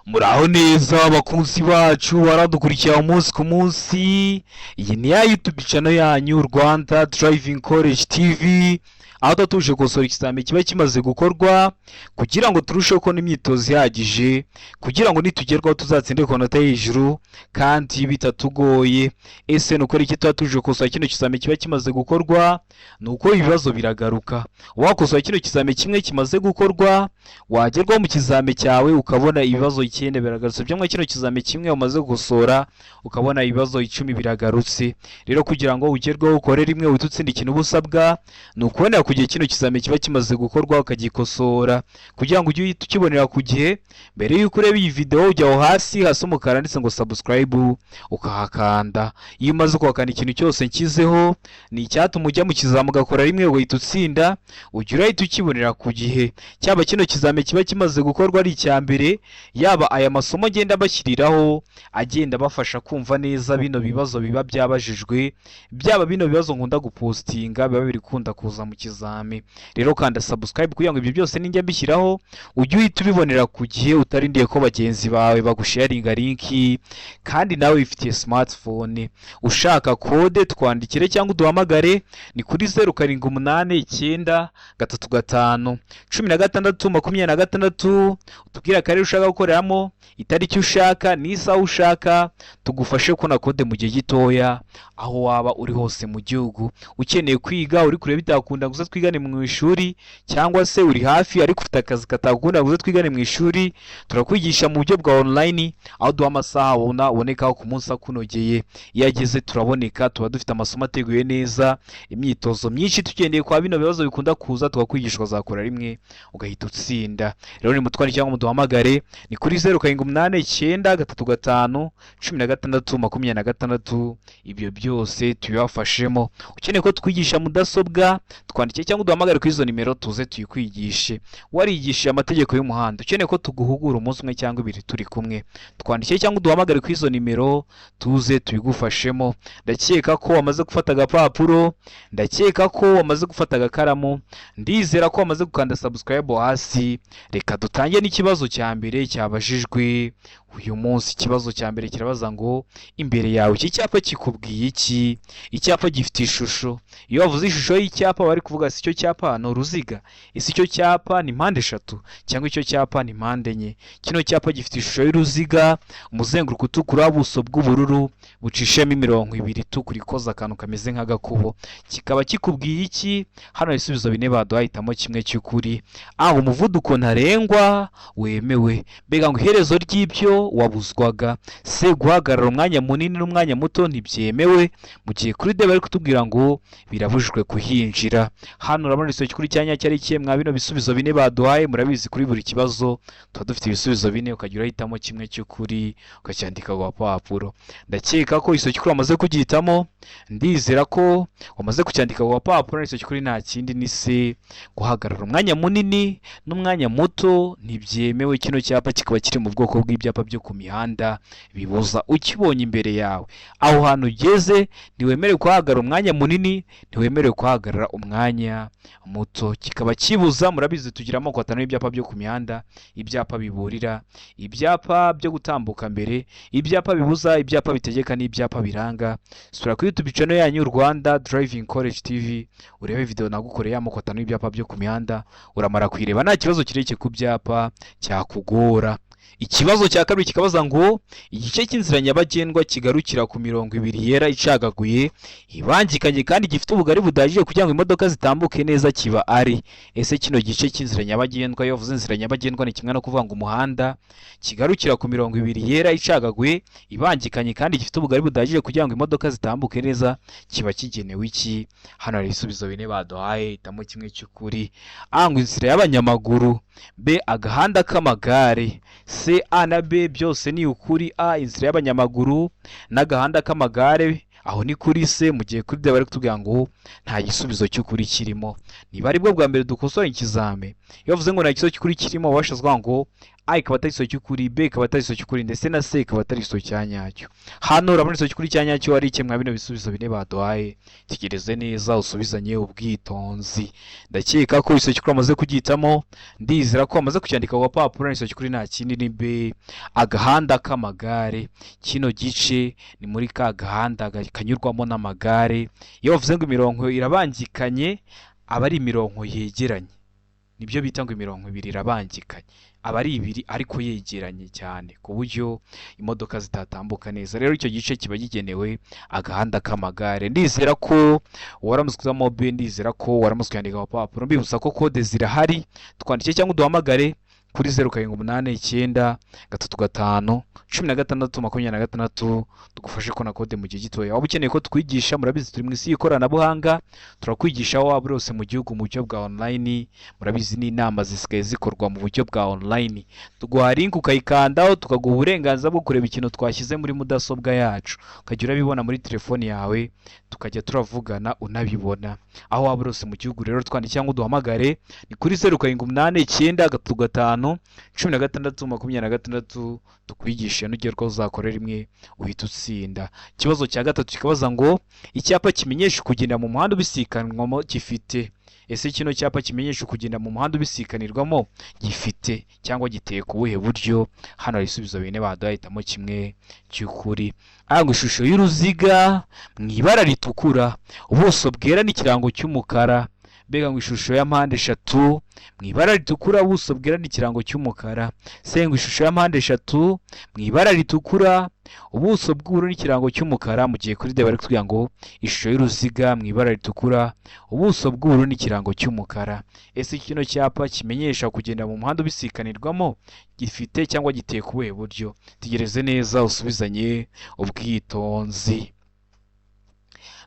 Muraho neza abakunzi bacu baradukurikira umunsi ku munsi. Iyi ni ya YouTube channel yanyu, Rwanda Driving College TV, aho tuba tuje gukosora ikizami kiba kimaze gukorwa kugira ngo turusheho kubona imyitozo ihagije, kugira ngo nitugerwaho tuzatsinde ku manota y'hejuru kandi bitatugoye. Ese ni ukora iki tuba tuje gukosora kino kizami kiba kimaze gukorwa? Ni uko ibibazo biragaruka. Wakosora kino kizami kimwe kimaze gukorwa, wagerwaho mu kizami cyawe ukabona ibibazo 9 biragarutse. Byamwe kino kizami kimwe umaze gukosora, ukabona ibibazo 10 biragarutse. Rero kugira ngo ugerweho ukore rimwe uhite utsinda, ikintu uba usabwa ni ukubonera ku gihe kino kizami kiba kimaze gukorwa, ukagikosora kugira ngo ujye uhita ukibonera ku gihe. Mbere y'uko ureba iyi video, ujya aho hasi hasi umukara handitse ngo "subscribe", ukahakanda. Iyo umaze kuhakanda, ikintu cyose nshyizeho ni icyatuma ujya mu kizami ugakora rimwe ugahita utsinda, ujya urahita ukibonera ku gihe. Cyaba kino kizami kiba kimaze gukorwa ari icya mbere, yaba aya masomo agenda abashyiriraho agenda abafasha kumva neza bino bibazo biba byabajijwe, byaba bino bibazo nkunda gupostinga biba biri kunda kuza mu kizami. Rero kanda subscribe kugira ngo ibyo byose ninjya mbishyiraho ujye uhita ubibonera ku gihe, utarindiye ko bagenzi bawe bagusharinga link kandi nawe wifitiye smartphone. Ushaka code, twandikire cyangwa uduhamagare, ni kuri 0789351626. Utubwire akarere ushaka gukoreramo, itariki ushaka n'isaha ushaka, tugufashe kubona code mu gihe gitoya aho waba uri hose mu gihugu. Ukeneye kwiga, uri kureba bitakunda ngo uze twigane mu ishuri, cyangwa se uri hafi ariko ufite akazi katakunda ngo uze twigane mu ishuri, turakwigisha mu buryo bwa online, aho duha amasaha ubona ubonekaho ku munsi akunogeye. Iyo ageze turaboneka, tuba dufite amasomo ateguye neza, imyitozo myinshi tugendeye kwa bino bibazo bikunda kuza, tukakwigisha ukazakora rimwe ugahita utsinda. Rero nimutware cyangwa muduhamagare, ni kuri 0789351626. Ibyo byose tubibafashemo. Ukeneye ko twigisha mudasobwa, twandike cyangwa uduhamagare kuri izo nimero tuze tuyikwigishe. Warigishije amategeko y'umuhanda, ukeneye ko tuguhugura umunsi umwe cyangwa ibiri turi kumwe, twandike cyangwa uduhamagare kuri izo nimero tuze tubigufashemo. Ndakeka ko wamaze gufata agapapuro, ndakeka ko wamaze gufata agakaramu, ndizera ko wamaze gukanda subscribe hasi. Reka dutange n'ikibazo cya mbere cyabajijwe uyu munsi. Ikibazo cya mbere kirabaza ngo: "Imbere yawe iki cyapa kikubwiye iki?" Icyapa gifite ishusho. Iyo bavuze ishusho y'icyapa, bari kuvuga: si icyo cyapa ni uruziga? Ese icyo cyapa ni mpande eshatu cyangwa icyo cyapa ni mpande enye? Kino cyapa gifite ishusho y'uruziga, umuzenguruko utukura, ubuso bw'ubururu bucishemo imirongo ibiri itukura ikoze akantu kameze nk'agakubo. Kikaba kikubwiye iki? Hano ibisubizo bine baduhaye, hitamo kimwe cy'ukuri. A, umuvuduko ntarengwa wemewe. Mbega ngo iherezo ry'ibyo wabuzwaga. C, guhagarara umwanya munini n'umwanya muto ntibyemewe. Mu gihe kuri D bari kutubwira ngo birabujijwe kuhinjira. Hano urabona igisubizo kuri cyanya cyari ikihe mwa bino bisubizo bine baduhaye? Murabizi, kuri buri kibazo tuba dufite ibisubizo bine, ukajya urahitamo kimwe cy'ukuri ukacyandika ku gapapuro. Ndakeka ko igisubizo cy'ukuri wamaze kugihitamo, ndizera ko wamaze kucyandika ku gapapuro. Igisubizo cy'ukuri nta kindi, ni C, guhagarara umwanya munini n'umwanya muto ntibyemewe. Kino cyapa kikaba kiri mu bwoko bw'ibyapa byo ku mihanda bibuza. Ukibonye imbere yawe, aho hantu ugeze ntiwemerewe kuhagarara umwanya munini, ntiwemerewe kuhagarara umwanya muto, kikaba kibuza. Murabizi, tugira amoko atanu y'ibyapa byo ku mihanda: ibyapa biburira, ibyapa byo gutambuka mbere, ibyapa bibuza, ibyapa bitegeka n'ibyapa biranga. Sura kuri YouTube channel yanyu, Rwanda Driving College TV, urebe video nagukoreye y'amoko atanu y'ibyapa byo ku mihanda. Uramara kuyireba, nta kibazo kirekire ku byapa cyakugora. Ikibazo cya kabiri kikabaza ngo: "Igice cy'inzira nyabagendwa kigarukira ku mirongo ibiri yera icagaguye, ibangikanye kandi gifite ubugari budahagije kugira ngo imodoka zitambuke neza kiba ari?" Ese kino gice cy'inzira nyabagendwa, iyo bavuze inzira nyabagendwa ni kimwe no kuvuga ngo umuhanda, kigarukira ku mirongo ibiri yera icagaguye, ibangikanye kandi gifite ubugari budahagije kugira ngo imodoka zitambuke neza, kiba kigenewe iki? Hano hari ibisubizo bine baduhaye, hitamo kimwe cy'ukuri. A, ngo inzira y'abanyamaguru. B, agahanda k'amagare. C, A na B byose ni ukuri. A, inzira y'abanyamaguru n'agahanda k'amagare, aho ni kuri C. Mu gihe kuri D bari kutubwira ngo nta gisubizo cy'ukuri kirimo. Niba aribwo bwa mbere dukosora ikizame, iyo bavuze ngo nta gisubizo cy'ukuri kirimo, baba bashatse kuvuga ngo A ikaba atari igisubizo cy'ukuri, B ikaba atari igisubizo cy'ukuri, ndetse na C ikaba atari igisubizo cya nyacyo. Hano urabona igisubizo cy'ukuri cya nyacyo ari iki mwa bino bisubizo bine baduhaye? Tegereze neza usubizanye ubwitonzi. Ndakeka ko igisubizo cy'ukuri wamaze kugihitamo, ndizera ko wamaze kucyandika ku gapapuro. Igisubizo cy'ukuri nta kindi, ni B, agahanda k'amagare. Kino gice ni muri ka gahanda kanyurwamo n'amagare. Iyo bavuze ngo imirongo irabangikanye, aba ari imirongo yegeranye, nibyo bita ngo imirongo ibiri irabangikanye, aba ari ibiri ariko yegeranye cyane ku buryo imodoka zitatambuka neza. Rero icyo gice kiba kigenewe agahanda k'amagare. Ndizera ko waramutse uzamo B, ndizera ko waramutse uyandika ku papuro. Mbibutsa ko kode zirahari, twandike cyangwa uduhamagare kuri 0789351626, tugufashe kubona kode mu gihe gitoya. Waba ukeneye ko twigisha, murabizi turi mu isi y'ikoranabuhanga, turakwigisha aho waba uri hose mu gihugu mu buryo bwa online. Murabizi n'inama zisigaye zikorwa mu buryo bwa online. Tuguha link ukayikandaho, tukaguha uburenganzira bwo kureba ikintu twashyize muri mudasobwa yacu, ukajya urabibona muri telefoni yawe, tukajya turavugana unabibona aho waba uri hose mu gihugu. Rero twandike cyangwa uduhamagare, ni kuri 0789351626, tukwigishe nugerwaho uzakore rimwe uhita utsinda. Ikibazo cya gatatu kikabaza ngo icyapa kimenyesha kugenda mu muhanda ubisikanwamo gifite. Ese kino cyapa kimenyesha kugenda mu muhanda ubisikanirwamo gifite cyangwa giteye ku buhe buryo? Hano hari ibisubizo bine baduhaye, hitamo kimwe cy'ukuri. Aha ngo ishusho y'uruziga mu ibara ritukura, ubuso bwera n'ikirango cy'umukara. Mbega ngo ishusho ya mpande eshatu mu ibara ritukura, ubuso bwera n'ikirango cy'umukara. Se ngo ishusho ya mpande eshatu mu ibara ritukura, ubuso bw'ubururu n'ikirango cy'umukara. Mu gihe kuri D bari kutubwira ngo ishusho y'uruziga mu ibara ritukura, ubuso bw'ubururu n'ikirango cy'umukara. Ese kino cyapa kimenyesha kugenda mu muhanda ubisikanirwamo gifite cyangwa giteye ku buhe buryo? Tegereze neza usubizanye ubwitonzi.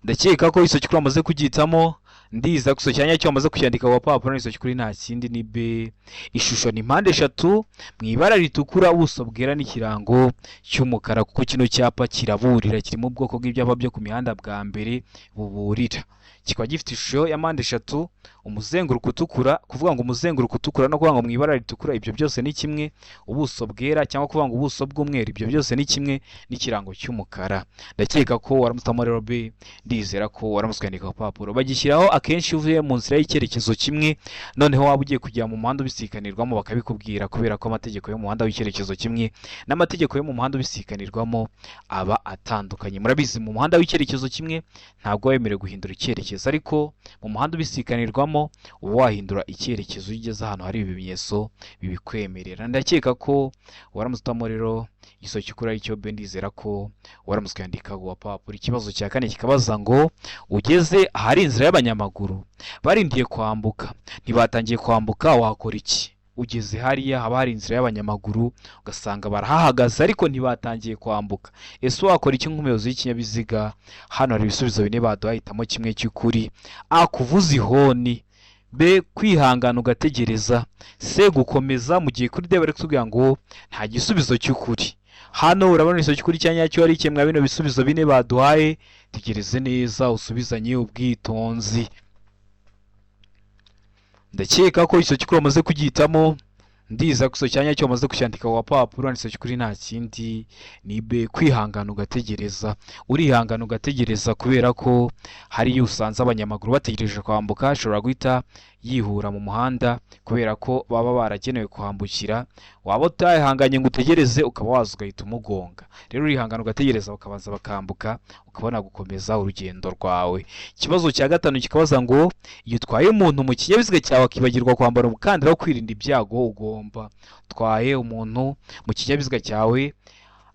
Ndakeka ko icyo cy'ukuri wamaze kugihitamo, ndiza gusa cyanya cyo wamaze kucyandika ku gapapuro. Icyo cy'ukuri nta kindi, ni B, ishusho ni mpande eshatu mu ibara ritukura, ubuso bwera n'ikirango cy'umukara, kuko kino cyapa kiraburira, kiri mu bwoko bw'ibyapa byo ku mihanda bwa mbere buburira. Kikaba gifite ishusho ya mpande eshatu, umuzenguruko utukura. Kuvuga ngo umuzenguruko utukura no kuvuga ngo mu ibara ritukura, ibyo byose ni kimwe. Ubuso bwera cyangwa kuvuga ngo ubuso bw'umweru, ibyo byose ni kimwe, n'ikirango cy'umukara. Ndakeka ko waramutse rero B, ndizera ko waramutse ukandika ku papuro. Bagishyiraho akenshi uvuye mu nzira y'icyerekezo kimwe, noneho waba ugiye kujya mu muhanda ubisikanirwamo bakabikubwira, kubera ko amategeko y'umuhanda w'icyerekezo kimwe n'amategeko yo mu muhanda ubisikanirwamo aba atandukanye. Murabizi, mu muhanda w'icyerekezo kimwe ntabwo wemerewe guhindura icyerekezo, ariko mu muhanda ubisikanirwamo uba wahindura icyerekezo iyo ugeze ahantu hari ibimenyetso bibikwemerera. Ndakeka ko waramutse utamo rero igisubizo cy'ukuri ari cyo B, ndizera ko waramutse ukandika ku gapapuro. Ikibazo cya kane kikabaza ngo ugeze ahari inzira y'abanyamaguru barindiye kwambuka, ntibatangiye kwambuka, wakora iki? Ugeze hariya haba hari inzira y'abanyamaguru, ugasanga barahahagaze ariko ntibatangiye kwambuka, ese wakora iki nk'umuyobozi w'ikinyabiziga? Hano hari ibisubizo bine baduhaye, hitamo kimwe cy'ukuri. A, kuvuza ihoni. B, kwihangana ugategereza. C, gukomeza. Mu gihe kuri D bari kutubwira ngo nta gisubizo cy'ukuri. Hano urabona igisubizo cy'ukuri cya nyacyo ari kimwe bino bisubizo bine baduhaye. Tegereze neza usubizanye ubwitonzi. Ndakeka ko icyo cy'ukuri wamaze kugihitamo, ndiza ko icyo cyanya cyo wamaze kucyandika ku gapapuro. Handitse cy'ukuri nta kindi, ni B, kwihangana ugategereza. Urihangana ugategereza, kubera ko hari iyo usanze abanyamaguru bategereje kwambuka, ashobora guhita yihura mu muhanda kubera ko baba baragenewe kuhambukira. Waba utahanganye ngo utegereze, ukaba waza ugahita umugonga. Rero urihangana ugategereza, bakabanza bakambuka, ukabona gukomeza urugendo rwawe. Ikibazo cya gatanu kikabaza ngo iyo utwaye umuntu mu kinyabiziga cyawe akibagirwa kwambara umukandara wo kwirinda ibyago, ugomba. Utwaye umuntu mu kinyabiziga cyawe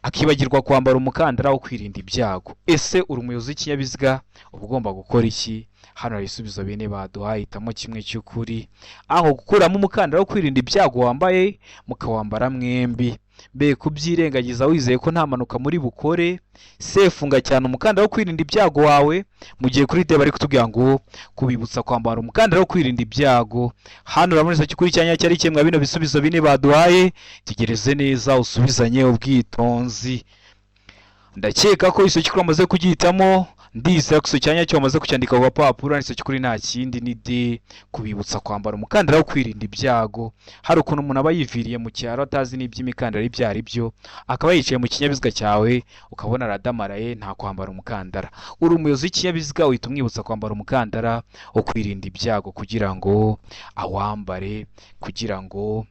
akibagirwa kwambara umukandara wo kwirinda ibyago, ese uri umuyobozi w'ikinyabiziga, uba ugomba gukora iki? Hano hari ibisubizo bine baduhaye, hitamo kimwe cy'ukuri. Aho, gukuramo umukandara wo kwirinda ibyago wambaye mukawambara mwembi. B, kubyirengagiza wizeye ko nta mpanuka muri bukore. C, funga cyane umukandara wo kwirinda ibyago wawe. Mu gihe kuri D bari kutubwira ngo kubibutsa kwambara umukandara wo kwirinda ibyago. Hano urabona icyo cy'ukuri cya nyacyo ari kimwe bino bisubizo bine baduhaye. Tegereze neza usubizanye ubwitonzi. Ndakeka ko icyo cy'ukuri wamaze kugihitamo, Ndizera ko icyo cyanya cyo wamaze kucyandika ku gapapuro. Handitse cy'ukuri nta kindi ni D, kubibutsa kwambara umukandara wo kwirinda ibyago. Hari ukuntu umuntu aba yiviriye mu cyaro atazi n'iby'imikandara ibyo ari byo, akaba yicaye mu kinyabiziga cyawe, ukabona aradamaraye, nta kwambara umukandara. Uri umuyobozi w'ikinyabiziga, uhita umwibutsa kwambara umukandara wo kwirinda ibyago kugira ngo awambare, kugira ngo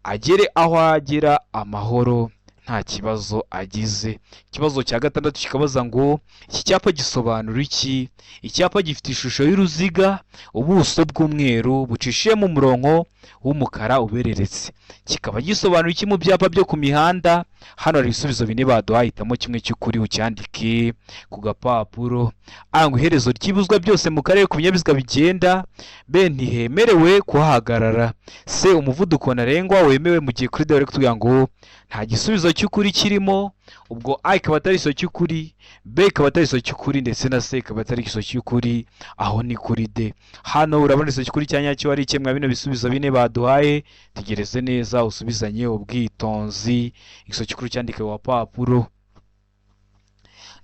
agere aho agera amahoro, nta kibazo agize. Ikibazo cya gatandatu kikabaza ngo: iki cyapa gisobanura iki? Icyapa gifite ishusho y'uruziga, ubuso bw'umweru bucishiyemo umurongo w'umukara ubereretse, kikaba gisobanura iki mu byapa byo ku mihanda? Hano hari ibisubizo bine baduhaye, hitamo kimwe cy'ukuri ucyandike ku gapapuro. A ngo iherezo ry'ibuzwa byose mu karere ku binyabiziga bigenda. B, ntihemerewe kuhahagarara. C, umuvuduko ntarengwa wemewe. Mu gihe kuri D bari kutubwira ngo nta gisubizo cy'ukuri kirimo. Ubwo A ikaba atari igisubizo cy'ukuri, B ikaba atari igisubizo cy'ukuri, ndetse na C ikaba atari igisubizo cy'ukuri. Aho ni kuri D. Hano urabona igisubizo cy'ukuri cya nyacyo ari kimwe bino bisubizo bine baduhaye. Tegereze neza, usubizanye ubwitonzi, igisubizo cy'ukuri cyandike ku gapapuro.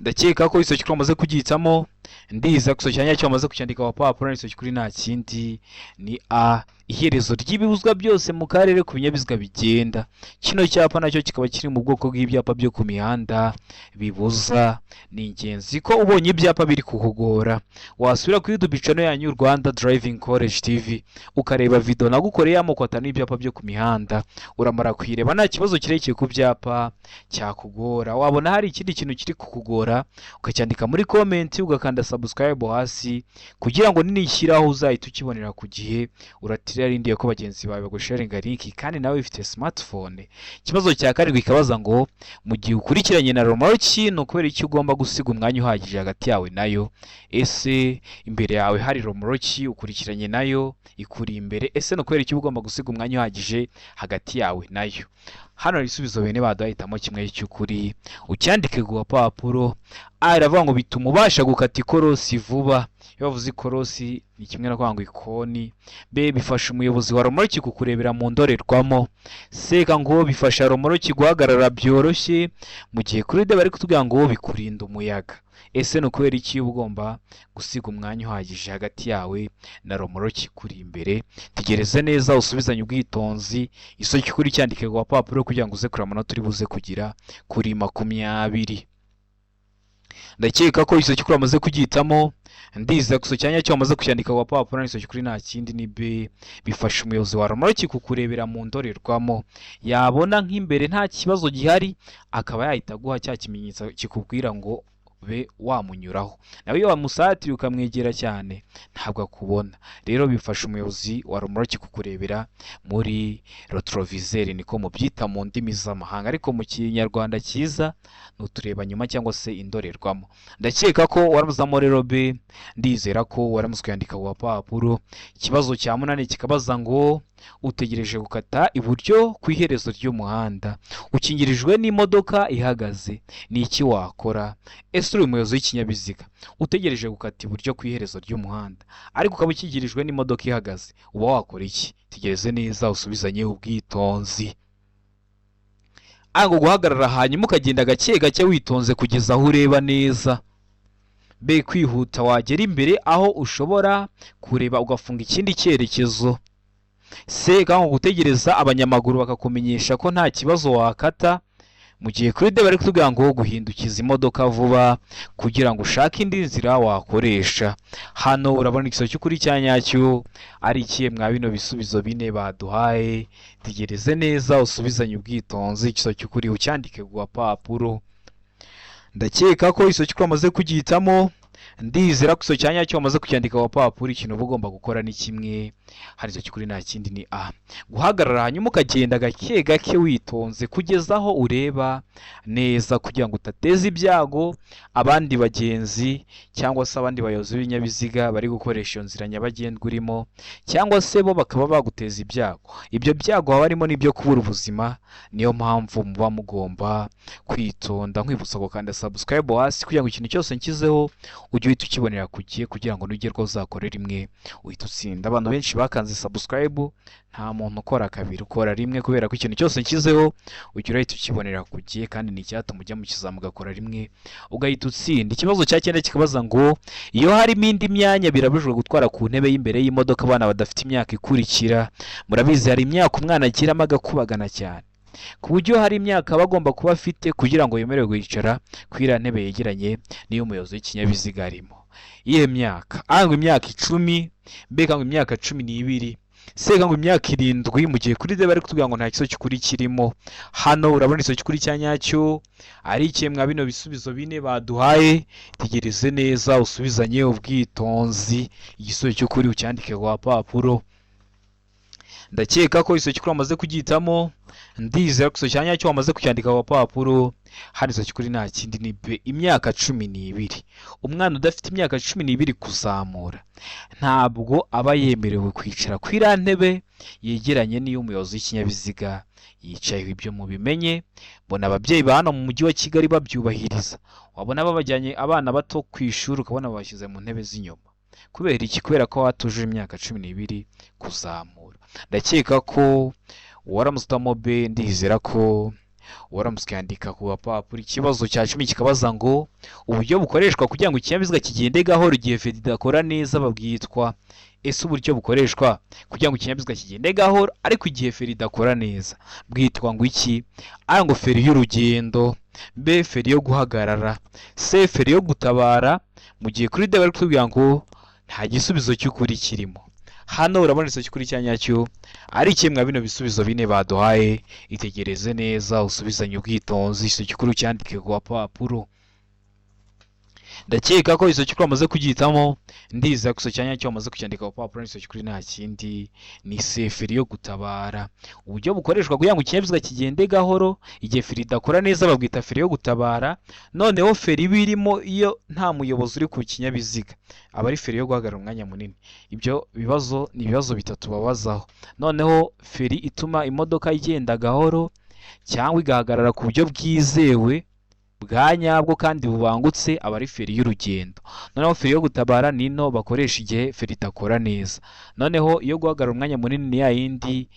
Ndakeka ko igisubizo cy'ukuri wamaze kugihitamo. Ndiza ko igisubizo cya nyacyo wamaze kucyandika ku gapapuro. Igisubizo cy'ukuri nta kindi ni A, iherezo ry'ibibuzwa byose mu karere ku binyabiziga bigenda. Kino cyapa nacyo kikaba kiri mu bwoko bw'ibyapa byo ku mihanda bibuza. Ni ingenzi ko ubonye ibyapa biri kukugora wasubira kuri YouTube channel yanyu Rwanda Driving College TV, ukareba video nagukoreye y'amoko atanu y'ibyapa byo ku mihanda. Uramara kuyireba, nta kibazo kirekire ku byapa cyakugora. Wabona hari ikindi kintu kiri kukugora, ukacyandika muri comment, ugakanda subscribe hasi kugira ngo ninishyiraho uzahite ukibonera ku gihe. Urarindiye ko bagenzi bawe bagusharinga link, kandi nawe ufite smartphone. Ikibazo cya karindwi ikabaza ngo: mu gihe ukurikiranye na romoroki, ni ukubera iki ugomba gusiga umwanya uhagije hagati yawe nayo? Ese imbere yawe hari romoroki ukurikiranye nayo, ikuri imbere, ese ni ukubera iki uba ugomba gusiga umwanya uhagije hagati yawe nayo? Hano hari ibisubizo bine baduhaye, hitamo kimwe cy'ukuri ucyandike ku gapapuro. A iravuga ngo bituma ubasha gukata ikorosi vuba. Iyo bavuze ikorosi ni kimwe no kuvuga ngo ikoni. B, bifasha umuyobozi wa romoroki kukurebera mu ndorerwamo. C ngo bifasha romoroki guhagarara byoroshye. Mu gihe kuri D bari kutubwira ngo bikurinda umuyaga. Ese ni ukubera iki uba ugomba gusiga umwanya uhagije hagati yawe na romoroki ikuri imbere? Tegereze neza, usubizanye ubwitonzi, igisubizo cy'ukuri cyandike ku gapapuro kugira ngo uze kureba amanota uri buze kugira kuri 20. Ndakeka ko igisubizo cy'ukuri wamaze kugihitamo. Ndizera ko igisubizo cya nyacyo wamaze kucyandika ku gapapuro. Igisubizo cy'ukuri nta kindi ni B, bifasha umuyobozi wa romoroki kukurebera mu ndorerwamo, yabona nk'imbere nta kibazo gihari, akaba yahita aguha cya kimenyetso kikubwira ngo be wamunyuraho. Nawe iyo wamusatiriye ukamwegera cyane, ntabwo akubona. Rero bifasha umuyobozi wa romoroki kukurebera muri rétroviseur, niko mubyita mu ndimi z'amahanga, ariko mu Kinyarwanda cyiza ni utureba nyuma cyangwa se indorerwamo. Ndakeka ko waramuzamo rero B. Ndizera ko waramutse kuyandika ku gapapuro. Ikibazo cya munani kikabaza ngo: utegereje gukata iburyo ku iherezo ry'umuhanda, ukingirijwe n'imodoka ihagaze, ni iki wakora? Ese uri umuyobozi w'ikinyabiziga, utegereje gukata iburyo ku iherezo ry'umuhanda, ariko ukaba ukingirijwe n'imodoka ihagaze, uba wakora iki? Tegereze neza, usubizanye ubwitonzi. A ngo guhagarara hanyuma ukagenda gake gake witonze kugeza aho ureba neza. B, kwihuta, wagera imbere aho ushobora kureba ugafunga ikindi cyerekezo. C ngo gutegereza abanyamaguru bakakumenyesha ko nta kibazo wakata. Mu gihe kuri D bari kutubwira ngo guhindukiza imodoka vuba kugira ngo ushake indi nzira wakoresha. Hano urabona igisubizo cy'ukuri cya nyacyo ari ikihe mwa bino bisubizo bine baduhaye? Tegereze neza, usubizanye ubwitonzi, igisubizo cy'ukuri ucyandike ku gapapuro. Ndakeka ko igisubizo cy'ukuri wamaze kugihitamo. Ndizera ko igisubizo cya nyacyo wamaze kucyandika ku gapapuro. Ikintu uba ugomba gukora ni kimwe hari, igisubizo cy'ukuri nta kindi ni A, guhagarara hanyuma ukagenda gake gake witonze kugeza aho ureba neza, kugira ngo udateza ibyago abandi bagenzi cyangwa se abandi bayobozi b'ibinyabiziga bari gukoresha iyo nzira nyabagendwa urimo, cyangwa se bo bakaba baguteza ibyago. Ibyo byago haba harimo n'ibyo kubura ubuzima. Niyo mpamvu muba mugomba kwitonda. Nkwibutsa gukanda subscribe hasi kugira ngo ikintu cyose nshyizeho ujye uhita ukibonera ku gihe, kugira ngo nugerwaho uzakore rimwe uhite utsinda. Abantu benshi bakanze subscribe. Nta muntu ukora kabiri, ukora rimwe, kubera ko ikintu cyose nshyizeho ujya urahita ukibonera ku gihe, kandi ni icyatuma ujya mu kizami ugakora rimwe ugahita utsinda. Ikibazo cya cyenda kikabaza ngo iyo harimo indi myanya birabujijwe gutwara ku ntebe y'imbere y'imodoka abana badafite imyaka ikurikira. Murabizi, hari imyaka umwana agiramo agakubagana cyane, ku buryo hari imyaka aba agomba kuba afite kugira ngo yemererwe kwicara kuri iriya ntebe yegeranye n'iyo umuyobozi w'ikinyabiziga arimo. Iyihe myaka? A ngo imyaka 10, B ngo imyaka 12, C ngo imyaka 7, mu gihe kuri D bari kutubwira ngo nta gisubizo cy'ukuri kirimo. Hano urabona igisubizo cy'ukuri cya nyacyo ari ikihe mwa bino bisubizo bine baduhaye? Tegereze neza, usubizanye ubwitonzi, igisubizo cy'ukuri ucyandike ku gapapuro. Ndakeka ko igisubizo cy'ukuri wamaze kugihitamo, ndizera ko igisubizo cya nyacyo wamaze kucyandika ku gapapuro. Hano igisubizo cy'ukuri nta kindi, ni B, imyaka 12. Umwana udafite imyaka 12 kuzamura ntabwo aba yemerewe kwicara ku iriya ntebe yegeranye n'iyo umuyobozi w'ikinyabiziga yicayeho. Ibyo mubimenye. Mbona ababyeyi ba hano mu mujyi wa Kigali babyubahiriza, wabona babajyanye abana bato ku ishuri ukabona babashyize mu ntebe z'inyuma. Kubera iki? Kubera ko batujuje imyaka 12 kuzamura. Ndakeka ko waramutse utamo B, ndizera ko waramutse ukandika ku gapapuro. Ikibazo cya 10 kikabaza ngo uburyo bukoreshwa kugira ngo ikinyabiziga kigende gahoro igihe feri idakora neza babwitwa. Ese uburyo bukoreshwa kugira ngo ikinyabiziga kigende gahoro ariko igihe feri idakora neza bwitwa ngo iki? A ngo feri y'urugendo, B feri yo guhagarara, C feri yo gutabara, mu gihe kuri D bari kutubwira ngo nta gisubizo cy'ukuri kirimo. Hano urabona igisubizo cy'ukuri cya nyacyo ari kimwe mwa bino bisubizo bine baduhaye. Itegereze neza, usubizanye ubwitonzi, igisubizo cy'ukuri ucyandike ku gapapuro. Ndakeka ko igisubizo cy'ukuri wamaze kugihitamo, ndizera ko igisubizo cya nyacyo wamaze kucyandika ku gapapuro. Igisubizo cy'ukuri nta kindi, ni C feri yo gutabara. Uburyo bukoreshwa kugira ngo ikinyabiziga kigende gahoro igihe feri idakora neza babwita feri yo gutabara. Noneho feri iba irimo iyo nta muyobozi uri ku kinyabiziga aba ari feri yo guhagarara umwanya munini. Ibyo bibazo ni ibibazo bitatu babazaho. Noneho feri ituma imodoka igenda gahoro cyangwa igahagarara ku buryo bwizewe bwa nyabwo kandi bubangutse aba ari feri y'urugendo. Noneho feri yo gutabara ni ino bakoresha igihe feri idakora neza. Noneho iyo guhagarara umwanya munini ni ya yindi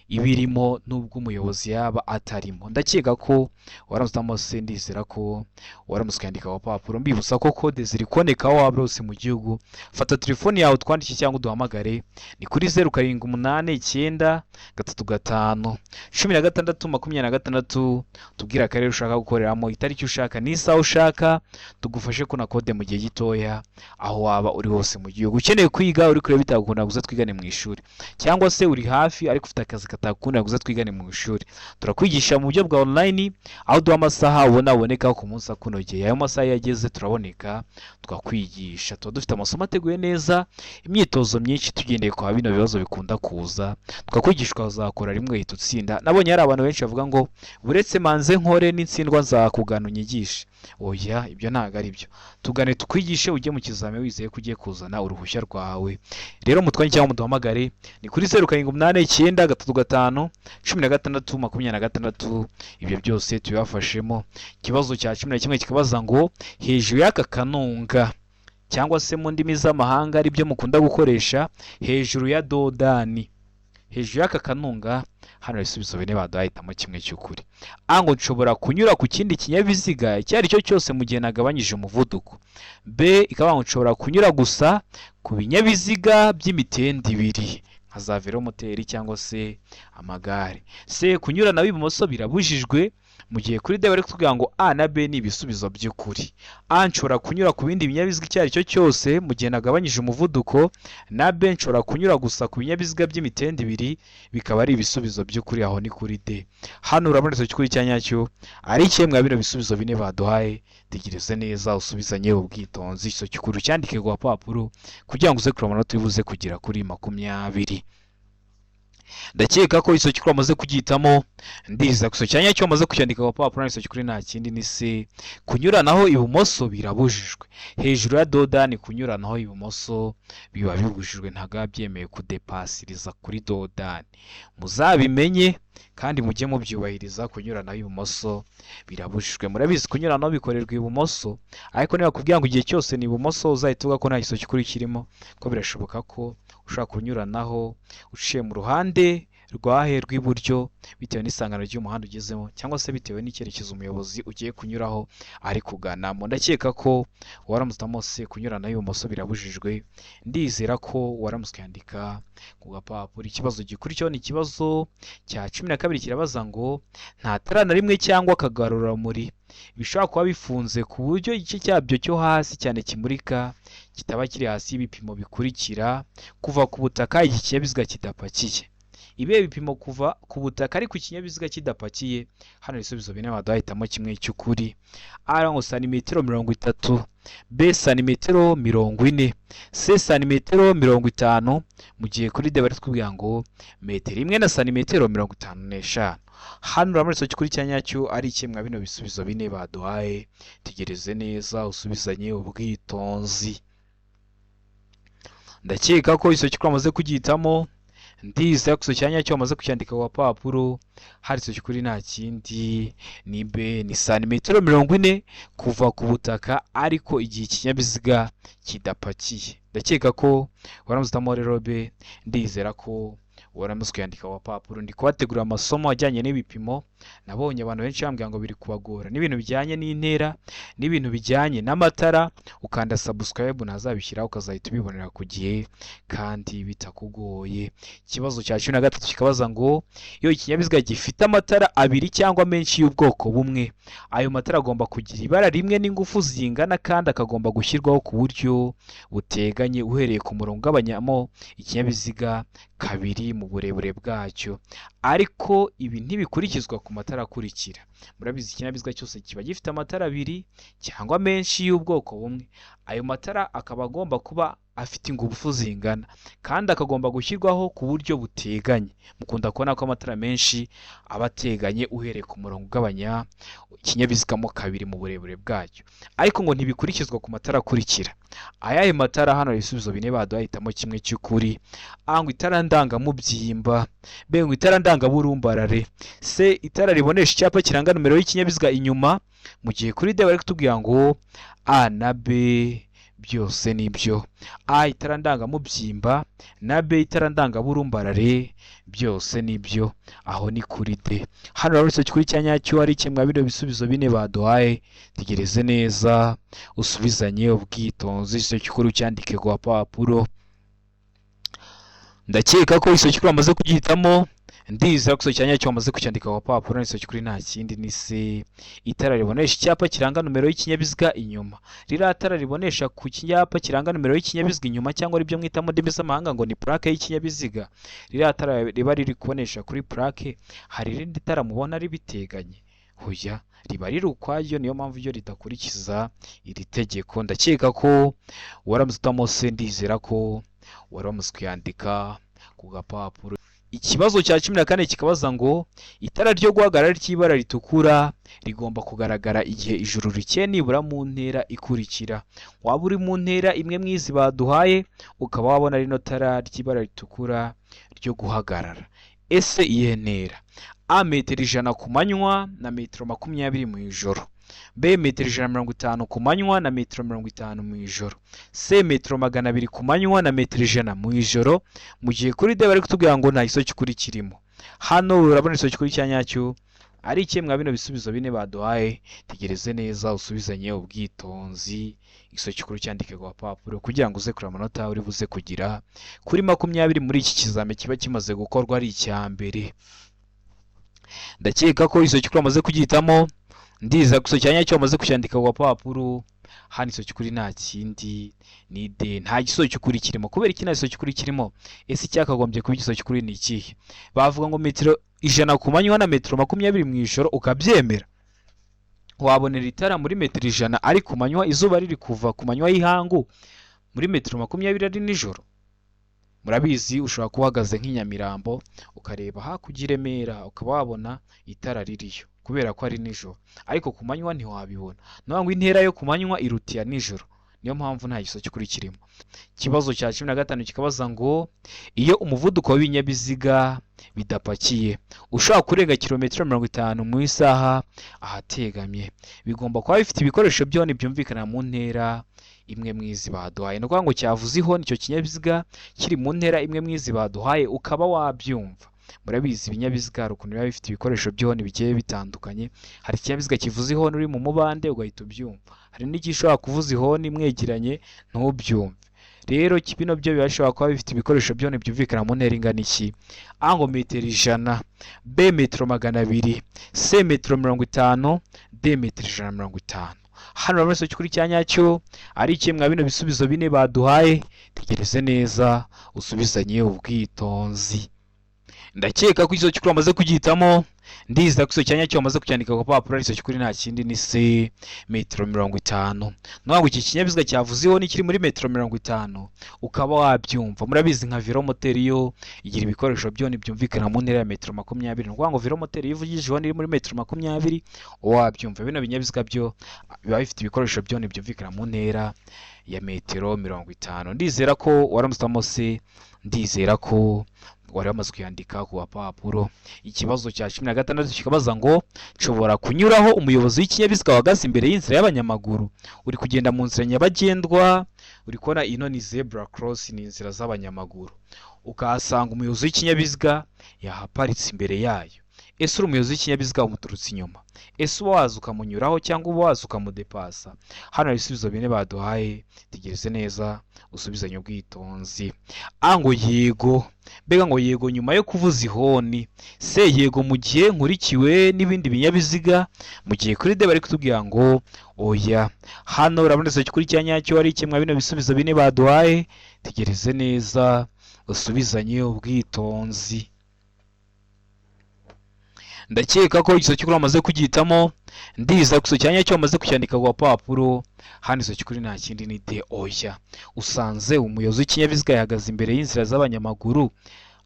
iba irimo nubwo umuyobozi yaba atarimo. Ndakeka ko waramutse utamo C, ndizera ko waramutse ukandika ku gapapuro. Mbibutsa ko kode ziri kuboneka aho waba hose mu gihugu. Fata telefoni yawe utwandike cyangwa uduhamagare, ni kuri 0789 35 16 26. Tubwire akarere ushaka gukoreramo, itariki ushaka n'isaha ushaka, tugufashe kubona kode mu gihe gitoya aho waba uri hose mu gihugu. Ukeneye kwiga uri kureba bitagukunda guza twigane mu ishuri, cyangwa se uri hafi ariko ufite akazi katakunda guza twigane mu ishuri, turakwigisha mu buryo bwa online, aho duha amasaha ubona aboneka ku munsi akunogeye. Ayo masaha iyo ageze turaboneka tukakwigisha. Tuba dufite amasomo ateguye neza, imyitozo myinshi tugendeye kwa bino bibazo bikunda kuza, tukakwigisha ukazakora rimwe uhita utsinda. Nabonye hari abantu benshi bavuga ngo buretse manze nkore, n'intsindwa nzakugana unyigishe. Oya, ibyo ntabwo ari byo. Tugane tukwigishe, ujye mu kizami wizeye ko ugiye kuzana uruhushya rwawe. Rero mutwanye cyangwa muduhamagare, ni kuri 0789 35 16 26. Ibyo byose tubibafashemo. Ikibazo cya 11 kikabaza ngo hejuru y'aka kanunga, cyangwa se mu ndimi z'amahanga aribyo mukunda gukoresha, hejuru ya dodani, hejuru y'aka kanunga. Hano ibisubizo bine baduhaye, hitamo kimwe cy'ukuri. A ngo nshobora kunyura ku kindi kinyabiziga icyo ari cyo cyose mu gihe nagabanyije umuvuduko. B ikaba ngo nshobora kunyura gusa ku binyabiziga by'imitende ibiri nka za velomoteri cyangwa se amagare. C kunyuranaho ibumoso birabujijwe, mu gihe kuri D bari kutubwira ngo A na B ni ibisubizo by'ukuri. A nshobora kunyura ku bindi binyabiziga icyo ari cyo cyose mu gihe nagabanyije umuvuduko, na B nshobora kunyura gusa ku binyabiziga by'imitende ibiri, bikaba ari ibisubizo by'ukuri. Aho ni kuri D. Hano urabona igisubizo cy'ukuri cya nyacyo ari kimwe mwa bino bisubizo bine baduhaye. Tegereze neza, usubizanye ubwitonzi, igisubizo cy'ukuri ucyandike ku gapapuro kugira ngo uze kureba amanota uri buze kugera kuri 20. Ndakeka ko igisubizo cy'ukuri wamaze kugihitamo, ndizera ko igisubizo cya nyacyo wamaze kucyandika ku gapapuro. Igisubizo cy'ukuri nta kindi, ni C kunyuranaho ibumoso birabujijwe. Hejuru ya dodani kunyuranaho ibumoso biba bibujijwe, ntabwo biba byemewe kudepasiriza kuri dodani. Muzabimenye kandi mujye mubyubahiriza, kunyuranaho ibumoso birabujijwe. Murabizi kunyuranaho bikorerwa ibumoso, ariko niba bakubwira ngo igihe cyose ni ibumoso, uzahita uvuga ko nta gisubizo cy'ukuri kirimo, ko birashoboka ko ushobora kunyuranaho uciye mu ruhande rwahe rw'iburyo bitewe n'isangano ry'umuhanda ugezemo, cyangwa se bitewe n'icyerekezo umuyobozi ugiye kunyuraho ari kuganamo. Ndakeka ko waramutse utamose kunyuranaho ibumoso birabujijwe, ndizera ko waramutse ukandika ku gapapuro. Ikibazo gikurikiyeho ni ikibazo cya 12, kirabaza ngo nta tara na rimwe cyangwa akagarurarumuri bishobora kuba bifunze ku buryo igice cyabyo cyo hasi cyane kimurika kitaba kiri hasi y'ibipimo bikurikira kuva ku butaka iki kinyabiziga kidapakiye. Ibihe bipimo kuva ku butaka ariko ikinyabiziga kidapakiye? Hano ibisubizo bine baduhitamo kimwe cy'ukuri. A ngo santimetero 30, B santimetero 40, C santimetero 50, mu gihe kuri D bari kutubwira ngo metero 1 na santimetero 55. Hano urabona igisubizo cy'ukuri cya nyacyo ari kimwe bino bisubizo bine baduhaye. Tegereze neza usubizanye ubwitonzi. Ndakeka ko igisubizo cy'ukuri wamaze kugihitamo, ndizera ko igisubizo cya nyacyo wamaze kucyandika ku gapapuro. Hari igisubizo cy'ukuri nta kindi, ni B, ni santimetero 40 kuva ku butaka ariko igihe ikinyabiziga kidapakiye. Ndakeka ko waramutse uhitamo rero B, ndizera ko waramutse ukayandika ku gapapuro. Ndi kubategurira amasomo ajyanye n'ibipimo, nabonye abantu benshi bambwira ngo biri kubagora, n'ibintu bijyanye n'intera, n'ibintu bijyanye n'amatara. Ukanda subscribe ntazabishyiraho ukazahita ubibonera ku gihe kandi bitakugoye. Ikibazo cya 13 kikabaza ngo iyo ikinyabiziga gifite amatara abiri cyangwa menshi y'ubwoko bumwe, ayo matara agomba kugira ibara rimwe n'ingufu zingana kandi akagomba gushyirwaho ku buryo buteganye uhereye ku murongo ugabanyamo ikinyabiziga kabiri mu burebure bwacyo, ariko ibi ntibikurikizwa ku matara akurikira. Murabizi ikinyabiziga cyose kiba gifite amatara abiri cyangwa menshi y'ubwoko bumwe, ayo matara akaba agomba kuba afite ingufu zingana kandi akagomba gushyirwaho ku buryo buteganye. Mukunda kubona ko amatara menshi aba ateganye uhereye ku murongo ugabanya ikinyabiziga mo kabiri mu burebure bwacyo, ariko ngo ntibikurikizwa ku matara akurikira. Ayahe matara? Hano ibisubizo bine baduhaye, hitamo kimwe cy'ukuri. A ngo itara ndangamubyimba, B ngo itara ndangaburumbarare, C itara ribonesha icyapa kiranga nomero y'ikinyabiziga inyuma, mu gihe kuri D bari kutubwira ngo A na B byose nibyo. A itara ndangamubyimba na B itara ndangaburumbarare byose nibyo, aho ni kuri D. Hano urabona igisubizo cy'ukuri cya nyacyo ari kimwe bino bisubizo bine baduhaye. Tegereze neza usubizanye ubwitonzi, igisubizo cy'ukuri ucyandike ku gapapuro. Ndakeka ko igisubizo cy'ukuri wamaze kugihitamo, ndizera ko igisubizo cya nyacyo wamaze kucyandika ku gapapuro. Igisubizo cy'ukuri nta kindi ni C, itara ribonesha icyapa kiranga nomero y'ikinyabiziga inyuma. Ririya tara ribonesha ku cyapa kiranga nomero y'ikinyabiziga inyuma, cyangwa aribyo mwita mu ndimi z'amahanga ngo ni plaque y'ikinyabiziga, ririya tara riba riri kubonesha kuri plaque, hari irindi tara mubona ribiteganye? Hoya, riba riri ukwaryo, niyo mpamvu ryo ridakurikiza iri tegeko. Ndakeka ko waramutse utamose, ndizera ko waramutse kuyandika ku gapapuro. Ikibazo cya 14 kikabaza ngo itara ryo guhagarara ry'ibara ritukura rigomba kugaragara igihe ijuru rikeye nibura mu ntera ikurikira. Waba uri mu ntera imwe mu izi baduhaye ukaba wabona rino tara ry'ibara ritukura ryo guhagarara. Ese iyihe ntera? A metero 100 ku manywa na metero 20 mu ijoro, B metero 150 ku manywa na metero 50 mu ijoro, C metero 200 ku manywa na metero 100 mu ijoro, mu gihe kuri D bari kutubwira ngo nta gisubizo cy'ukuri kirimo. Hano urabona igisubizo cy'ukuri cya nyacyo ari ikihe mwa bino bisubizo bine baduhaye? Tegereze neza usubizanye ubwitonzi, igisubizo cy'ukuri cyandike ku gapapuro kugira ngo uze kureba amanota uri buze kugira kuri 20 muri iki kizami kiba kimaze gukorwa ari icya mbere. Ndakeka ko igisubizo cy'ukuri wamaze kugihitamo, ndizera ko igisubizo cya nyacyo wamaze kucyandika ku gapapuro. Hano igisubizo cy'ukuri nta kindi ni D, nta gisubizo cy'ukuri kirimo. Kubera iki nta gisubizo cy'ukuri kirimo? Ese icyakagombye kuba igisubizo cy'ukuri ni ikihe? Bavuga ngo metero 100 ku manywa na metero 20 mu ijoro, ukabyemera? Wabonera itara muri metero 100 ari ku manywa, izuba riri kuva ku manywa y'ihangu, muri metero 20 ari nijoro? Murabizi ushobora kuba uhagaze nk'i Nyamirambo ukareba hakurya i Remera ukaba wabona itara ririyo kubera ko ari nijoro, ariko ku manywa ntiwabibona. Ni ukuvuga ngo intera yo ku manywa iruta iya nijoro, niyo mpamvu nta gisubizo cy'ukuri kirimo. Ikibazo cya 15 kikabaza ngo iyo umuvuduko w'ibinyabiziga bidapakiye ushobora kurenga kilometero 50 mu isaha ahategamye, bigomba kuba bifite ibikoresho byoni byumvikana mu ntera imwe mu izi baduhaye. Ni ukuvuga ngo cyavuze ihoni icyo kinyabiziga kiri mu ntera imwe mu izi baduhaye, ukaba wabyumva. Murabizi ibinyabiziga hari ukuntu biba bifite ibikoresho by'ihoni bigiye bitandukanye. Hari ikinyabiziga kivuza ihoni uri mu mubande ugahita ubyumva, hari n'igishobora kuvuza ihoni mwegeranye ntubyumve. Rero bino byo biba bishobora kuba bifite ibikoresho by'ihoni byumvikana mu ntera ingana iki? A ngo metero 100, B metero 200, C metero 50, D metero 150. Hano urabona igisubizo cy'ukuri cya nyacyo ari iki mwa bino bisubizo bine baduhaye? Tegereze neza usubizanye ubwitonzi. Ndakeka ko igisubizo cy'ukuri wamaze kugihitamo. Ndizera ko igisubizo cya nyacyo wamaze kucyandika ku papuro ari igisubizo cy'ukuri, nta kindi ni C metero 50. Ni ukuvuga ngo iki kinyabiziga cyavuze ihoni kiri muri metero 50 ukaba wabyumva. Murabizi nka velomoteri yo igira ibikoresho by'ihoni byumvikana mu ntera ya metero 20. Ni ukuvuga ngo velomoteri iyo ivugije ihoni iri muri metero 20 uba wabyumva. Bino binyabiziga byo biba bifite ibikoresho by'ihoni byumvikana mu ntera ya metero 50. Ndizera ko waramutse C, ndizera ko wari wamaze kuyandika ku gapapuro. Ikibazo cya 16 kikabaza ngo nshobora kunyuraho umuyobozi w'ikinyabiziga wahagaze imbere y'inzira y'abanyamaguru. Uri kugenda mu nzira nyabagendwa, uri kubona ino ni zebra cross, ni inzira z'abanyamaguru, ukahasanga umuyobozi w'ikinyabiziga yahaparitse imbere yayo. Ese uri umuyobozi w'ikinyabiziga umuturutse inyuma, ese uba waza ukamunyuraho cyangwa uba waza ukamudepasa? Hano hari ibisubizo bine baduhaye, tegereze neza usubizanye ubwitonzi. A ngo yego, mbega ngo yego nyuma yo kuvuza ihoni, C yego mu gihe nkurikiwe n'ibindi binyabiziga, mu gihe kuri D bari kutubwira ngo oya. Hano urabona igisubizo cy'ukuri cya nyacyo ari iki mwa bino bisubizo bine baduhaye? Tegereze neza usubizanye ubwitonzi. Ndakeka ko igisubizo cy'ukuri wamaze kugihitamo. Ndizera ko igisubizo cya nyacyo wamaze kucyandika ku gapapuro. Hano igisubizo cy'ukuri nta kindi ni D oya. Usanze umuyobozi w'ikinyabiziga yahagaze imbere y'inzira z'abanyamaguru.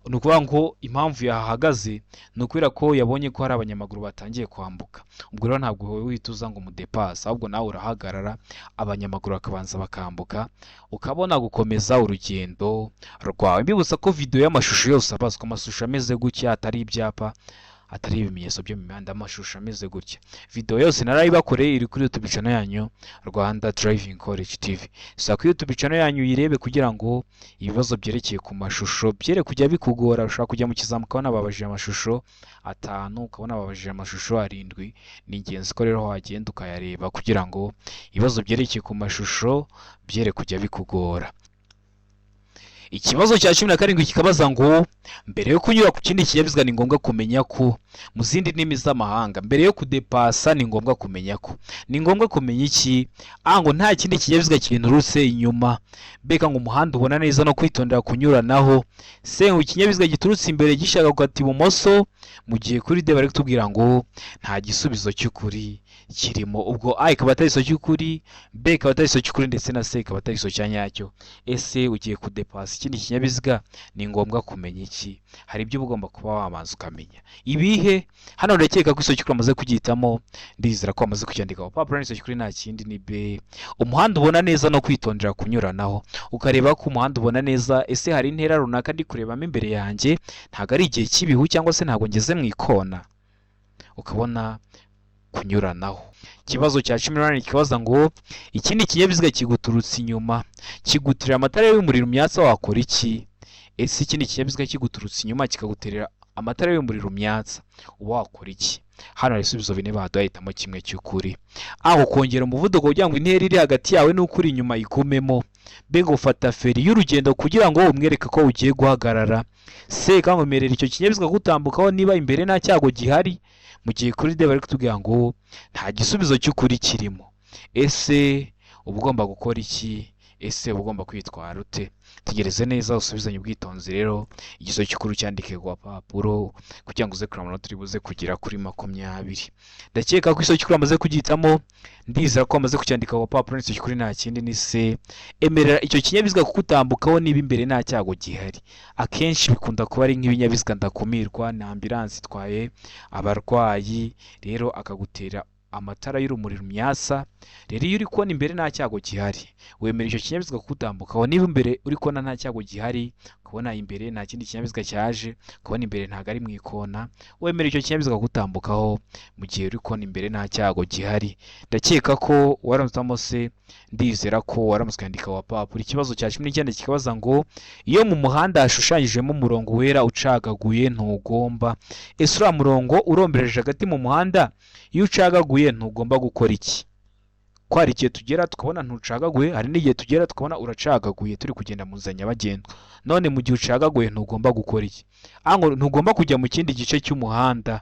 Ni ukuvuga ngo impamvu yahagaze ni ukubera ko yabonye ko hari abanyamaguru batangiye kwambuka. Ubwo rero ntabwo wowe uhita uza ngo umudepase, ahubwo nawe urahagarara abanyamaguru bakabanza bakambuka, ukabona gukomeza urugendo rwawe. Mbibutsa ko video y'amashusho yose abazwa amashusho ameze gutya, atari ibyapa, atari ibimenyetso byo mu mihanda, amashusho ameze gutya, video yose narayibakoreye, iri kuri YouTube channel yanyu Rwanda Driving College TV. Sura kuri YouTube channel yanyu uyirebe kugira ngo ibibazo byerekeye ku mashusho byere kujya bikugora. Ushobora kujya mu kizami ukabona babajije amashusho 5, ukabona babajije amashusho 7. Ni ingenzi ko rero wagenda ukayareba kugira ngo ibibazo byerekeye ku mashusho byere kujya bikugora. Ikibazo cya 17 kikabaza ngo mbere yo kunyura ku kindi kinyabiziga ni ngombwa kumenya ko, mu zindi ndimi z'amahanga, mbere yo kudepasa ni ngombwa kumenya ko, ni ngombwa kumenya iki? A ngo nta kindi kinyabiziga kinturutse inyuma, B ngo umuhanda ubona neza no kwitondera kunyuranaho, C ngo ikinyabiziga giturutse imbere gishaka gukata ibumoso, mu gihe kuri D bari kutubwira ngo nta gisubizo cy'ukuri kirimo. Ubwo A ikaba atari igisubizo cy'ukuri, B ikaba atari igisubizo cy'ukuri, ndetse na C ikaba atari igisubizo cya nyacyo. Ese ugiye kudepasa ikindi kinyabiziga ni ngombwa kumenya iki? Hari ibyo uba ugomba kuba wabanza ukamenya. Ibihe? Hano ndakeka ko igisubizo cy'ukuri wamaze kugihitamo. Ndizera ko wamaze kucyandika ku papuro. Igisubizo cy'ukuri nta kindi ni B, umuhanda ubona neza no kwitondera kunyuranaho. Ukareba ko umuhanda ubona neza, ese hari intera runaka ndi kurebamo imbere yanjye, ntabwo ari igihe cy'ibihu cyangwa se ntabwo ngeze mu ikona, ukabona kunyuranaho. Ikibazo cya 18 kibaza ngo ikindi kinyabiziga kiguturutse inyuma kigutirira amatara y'umuriro myatsa, wakora iki? Ese ikindi kinyabiziga kiguturutse inyuma kikaguterera amatara y'umuriro myatsa, uba wakora iki? Hano hari ibisubizo bine baduhaye, hitamo kimwe cy'ukuri. A ukongera umuvuduko kugira ngo intera iri hagati yawe n'uko uri inyuma igumemo, B ngo ufata feri y'urugendo kugira ngo umwereke ko ugiye guhagarara, C wemerera icyo kinyabiziga gutambukaho niba imbere nta cyago gihari, mu gihe kuri D bari kutubwira ngo nta gisubizo cy'ukuri kirimo. Ese uba ugomba gukora iki? Ese uba ugomba kwitwara ute? Tegereze neza usubizanye ubwitonzi. Rero igisubizo cy'ukuri cyandike ku gapapuro kugira ngo uze kureba amanota uri buze kugera kuri 20. Ndakeka ko igisubizo cy'ukuri wamaze kugihitamo. Ndizera ko wamaze kucyandika ku gapapuro. Igisubizo cy'ukuri nta kindi ni C, emerera icyo kinyabiziga kugutambukaho niba imbere nta cyago gihari. Akenshi bikunda kuba ari nk'ibinyabiziga ndakumirwa, ni ambilansi itwaye abarwayi, rero akagutera amatara y'urumuri rumyasa. Rero iyo uri kubona imbere nta cyago gihari, wemera icyo kinyabiziga kugutambukaho niba imbere uri kubona nta cyago gihari, ukabona. Kubona imbere nta kindi kinyabiziga cyaje, kubona imbere ntabwo ari mu ikona, wemera icyo kinyabiziga gutambukaho mu gihe uri kubona imbere nta cyago gihari. Ndakeka ko waramutse se, ndizera ko waramutse ukandika wapapuro. Ikibazo cya 19 kikabaza ngo iyo mu muhanda hashushanyijemo umurongo wera ucagaguye ntugomba. Ese uriya murongo urombereje hagati mu muhanda, iyo ucagaguye ntugomba gukora iki? Ko hari igihe tugera tukabona ntucagaguye, hari n'igihe tugera tukabona uracagaguye turi kugenda mu nzira nyabagendwa. None mu gihe ucagaguye ntugomba gukora iki? A ngo ntugomba kujya mu kindi gice cy'umuhanda.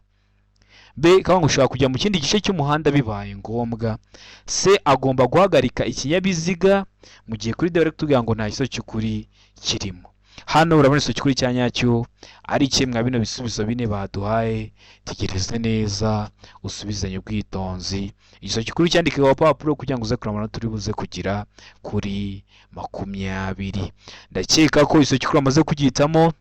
B ngo ushobora kujya mu kindi gice cy'umuhanda bibaye ngombwa. C agomba guhagarika ikinyabiziga, mu gihe kuri D bari kutubwira ngo nta gisubizo cy'ukuri kirimo. Hano urabona igisubizo cy'ukuri cya nyacyo ari kimwe mwa bino bisubizo bine baduhaye. Tegereze neza usubizanye ubwitonzi. Igisubizo cy'ukuri cyandike ku gapapuro kugira ngo uze kureba amanota uri buze kugira kuri 20. Ndakeka ko igisubizo cy'ukuri wamaze kugihitamo.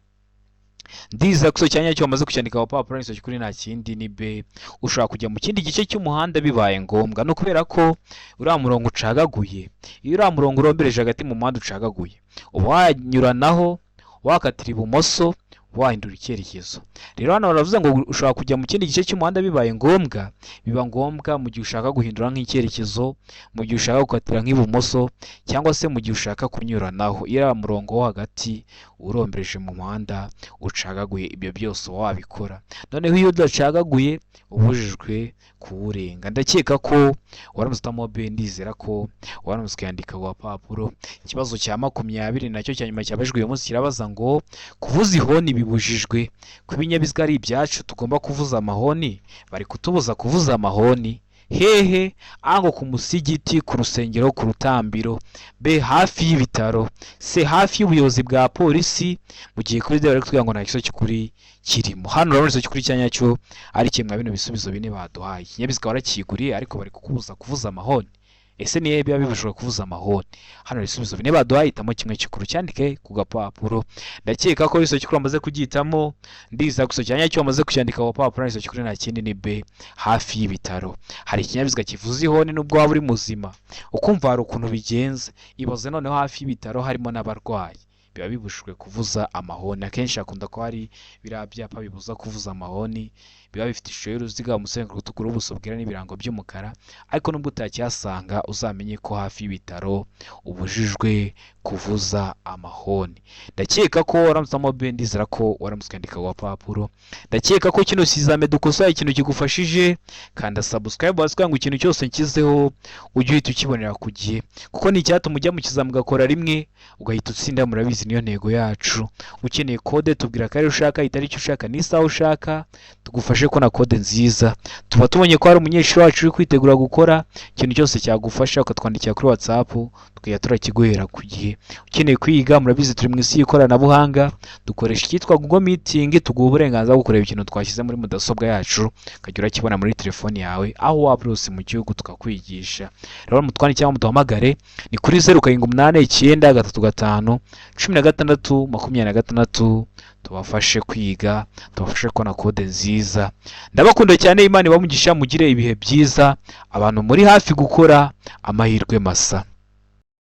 Ndizera ko igisubizo cya nyacyo wamaze kucyandika ku gapapuro. Igisubizo cy'ukuri nta kindi ni B. Ushobora kujya mu kindi gice cy'umuhanda bibaye ngombwa. Ni ukubera ko uriya murongo ucagaguye, iyo uriya murongo urombereje hagati mu muhanda ucagaguye, uba wanyuranaho, wakatira ibumoso, wahindura icyerekezo. Rero hano baravuze ngo ushobora kujya mu kindi gice cy'umuhanda bibaye ngombwa. Biba ngombwa mu gihe ushaka guhindura nk'icyerekezo, mu gihe ushaka gukatira nk'ibumoso, cyangwa se mu gihe ushaka kunyuranaho. Iyo uriya murongo wo hagati urombereje mu muhanda ucagaguye, ibyo byose uba wabikora. Noneho iyo udacagaguye ubujijwe kuwurenga. Ndakeka ko waramutse utamo B, ndizera ko waramutse ukayandika ku gapapuro. Ikibazo cya 20 nacyo cya nyuma cyabajijwe uyu munsi kirabaza ngo kuvuza ihoni bibujijwe. Ko ibinyabiziga ari ibyacu tugomba kuvuza amahoni, bari kutubuza kuvuza amahoni hehe? A ngo ku musigiti, ku rusengero, ku rutambiro. B hafi y'ibitaro. C hafi y'ubuyobozi bwa polisi, mu gihe kuri D bari kutubwira ngo nta gisubizo cy'ukuri kirimo. Hano urabona igisubizo cy'ukuri cya nyacyo ari kimwe mwa bino bisubizo bine baduhaye. Ikinyabiziga warakiguriye ariko bari kukubuza kuvuza amahoni. Ese niyo biba bibujijwe kuvuza amahoni? Hano ibisubizo bine baduhaye, hitamo kimwe cy'ukuri cyandike ku gapapuro. Ndakeka ko igisubizo cy'ukuri wamaze kugihitamo. Ndizera ko igisubizo cya nyacyo wamaze kucyandika ku gapapuro. Igisubizo cy'ukuri nta kindi ni B, hafi y'ibitaro. Hari ikinyabiziga kivuza ihoni nubwo waba uri muzima ukumva hari ukuntu bigenze. Ibaze noneho hafi y'ibitaro harimo n'abarwayi, biba bibujijwe kuvuza amahoni. Akenshi hakunda kuba hari biriya byapa bibuza kuvuza amahoni, biba bifite ishusho y'uruziga, umuzenguruko utukura, ubuso bwera n'ibirango by'umukara. Ariko nubwo utakihasanga, uzamenye ko hafi y'ibitaro ubujijwe kuvuza amahoni. Ndakeka ko waramutse utamo B, ndizera ko waramutse ukandika ku gapapuro. Ndakeka ko kino kizame dukosoye ikintu kigufashije. Kanda subscribe hasi kugira ngo ikintu cyose nshyizeho ujye uhita ukibonera ku gihe, kuko ni icyatuma ujya mu kizami ugakora rimwe ugahita utsinda. Murabizi niyo ntego yacu. Ukeneye kode, tubwira akarere ushaka, itariki ushaka n'isaha ushaka, tugufashe kubona kode nziza. Tuba tubonye ko hari umunyeshuri wacu uri kwitegura gukora, ikintu cyose cyagufasha ukatwandikira kuri WhatsApp tukajya turakiguhera ku gihe. Ukeneye kwiga, murabizi turi mu isi y'ikoranabuhanga, dukoresha icyitwa Google Meeting, tuguha uburenganzira bwo kureba ikintu twashyize muri mudasobwa yacu, ukajya urakibona muri telefoni yawe aho waba uri hose mu gihugu, tukakwigisha. Rero mutwandike cyangwa muduhamagare, ni kuri 0789351626, tubafashe kwiga, tubafashe kubona kode nziza. Ndabakunda cyane, Imana ibamugisha, mugire ibihe byiza. Abantu muri hafi gukora, amahirwe masa.